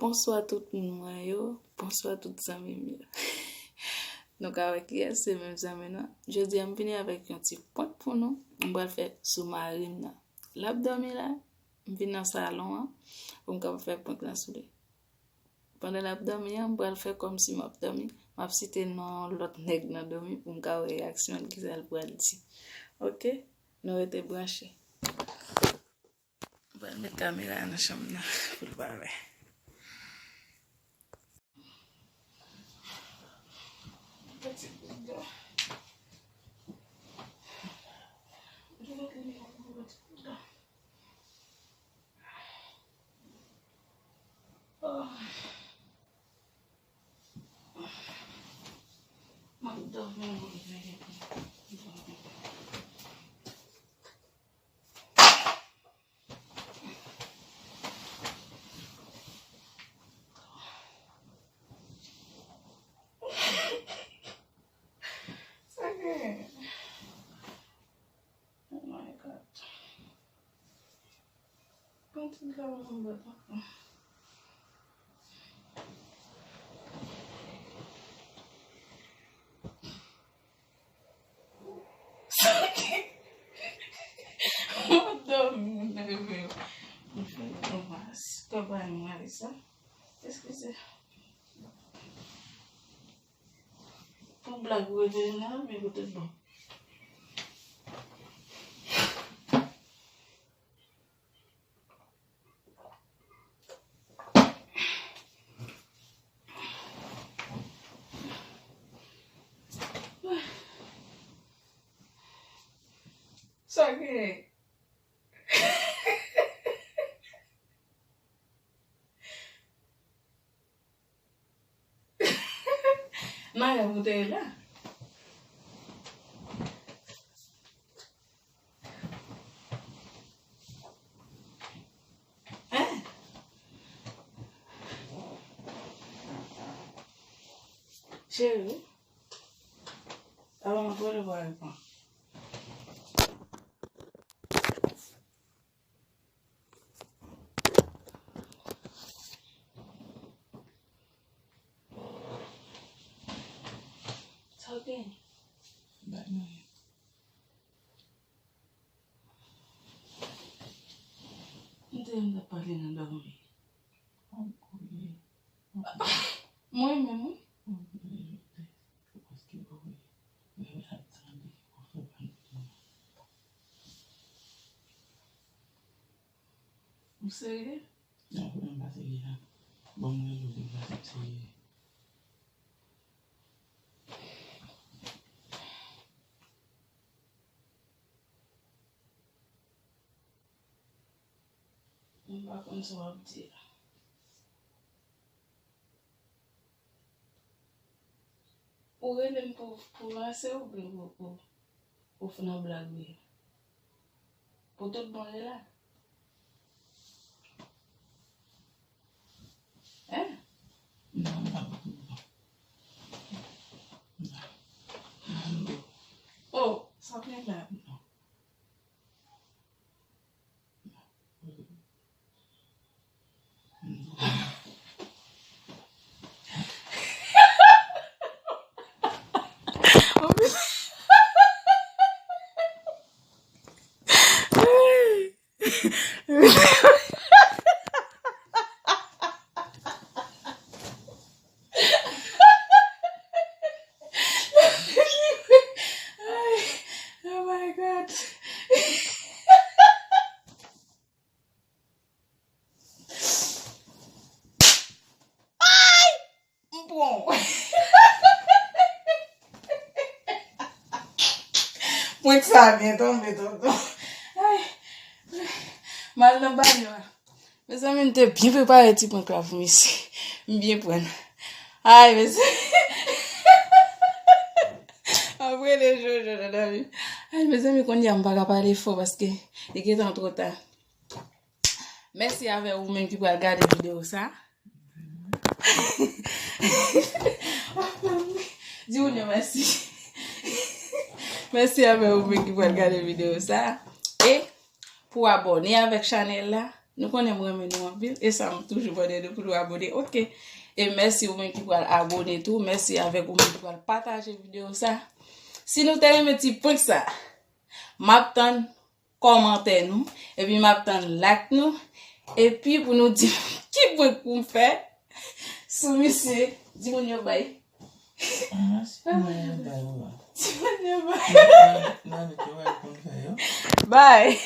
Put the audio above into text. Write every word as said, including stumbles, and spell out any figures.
Bonswa tout moun mwen yo, bonswa tout zanmi m yo. Nou ka wè kiyès se menm zanmi nou an. Jodi a m vini avèk yon ti prank pou nou. M pral fè sou mari m nan. L ap dòmi la, m vin nan salon an pou m kapab fè prank lan sou li. Pandan l ap dòmi an, m pral fè kòmsi m ap dòmi. M ap site non lòt nèg nan dòmi pou m ka wè reyaksyon l, kisa l pral di. Oke? Nou rete branche. M pral met kamera a nan chanm nan pou l pa wè. M ap dòmi, m ap dòmi. Sa gen? Oh my God. Kontinye travay pou m bèt ankò. Mwen dòmi, mwen leve. Mwen fè yon mas. Kòb pa mwen ale sa. Eskize. Pou blag ou rete nan men pou tout bon. Sa gen? Nan yon boutèy la. Hein? Cheri, alò, mwen vole pa reponn. Sa w gen? Bagay. M te, m t ap pale nan dòmi. Mwen menm, wi. Ou serye? Non, mwen pa serye la. Bon, mwen rele w, m pa serye. M pa konn sa w ap di a. Ou rele m pou, pou ranse oubyen pou, pou, pou fè nan blag ou ye? Pou tout bon li la? Hein? Non, m pa pou tout bon. Non. Oh, sa fè la. Non. Oh my God. Ay! M pran w. Prank sa byen tonbe, tonton. Ay. M al nan banyo a. Mezanmi, m te byen prepare ti prank la pou misye. M byen pran. Ay, mezanmi. Apre de Jojo nan dòmi. Ay, mezanmi, kounye a m pa ka pale fò paske li gentan twò ta. Mèsi avè ou menm ki pral gade videyo sa. Di ou mèsi. Mèsi avè ou menm ki pral gade videyo sa. E pou abòne avèk chanèl la, Nou konnen m renmen nou anpil. E sa m toujou mande nou pou nou abone. Ok. E mèsi ou menm ki pral abone tou. Mèsi avèk ou menm ki pral pataje videyo sa. Si nou te renmen ti prank sa, m ap tann kòmantè nou. Epi m ap tann like nou. Epi pou nou di ki prank pou m fè sou misye. Di moun yo bay. Di moun yo bay. Bay.